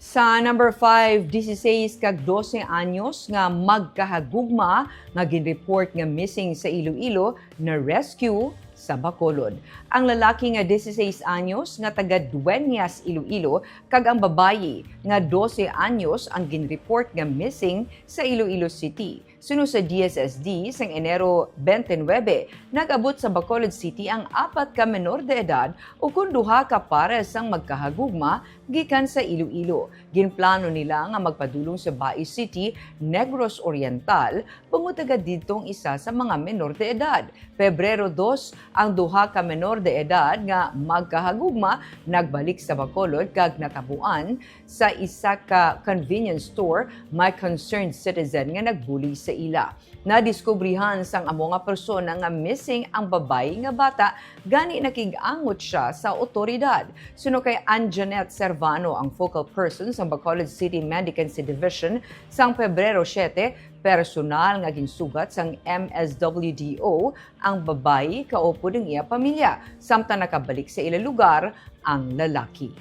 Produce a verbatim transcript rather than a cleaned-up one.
Sa number five, dieciséis kag doce anyos nga magkahagugma nga ginreport nga missing sa Iloilo na-rescue sa Bacolod. Ang lalaki nga dieciséis anyos nga taga Dueñas, Iloilo, kag ang babayi nga doce anyos ang ginreport nga missing sa Iloilo City. Suno sa D S S D, sang Enero twenty-nine, nag-abot sa Bacolod City ang apat ka menor de edad ukon duha ka pares sang magkahagugma gikan sa Iloilo. Ginplano nila nga magpadulong sa Bais City, Negros Oriental, bangod taga didto ang isa sa mga menor de edad. Pebrero dos, ang duha ka menor de edad nga magkahagugma nagbalik sa Bacolod kag natabuan sa isa ka convenience store may concerned citizen nga nagbulig sa ila. Nadiskubrihan sang amo nga persona nga missing ang babayi nga bata, gani nakig-angot sia sa awtoridad. Suno kay Anjanette Servano, ang focal person sang Bacolod City Mendicancy Division, sang Pebrero siete, personal nga ginsugat sang M S W D O ang babayi kaupod ang iya pamilya, samtang nakabalik sa ila lugar ang lalaki.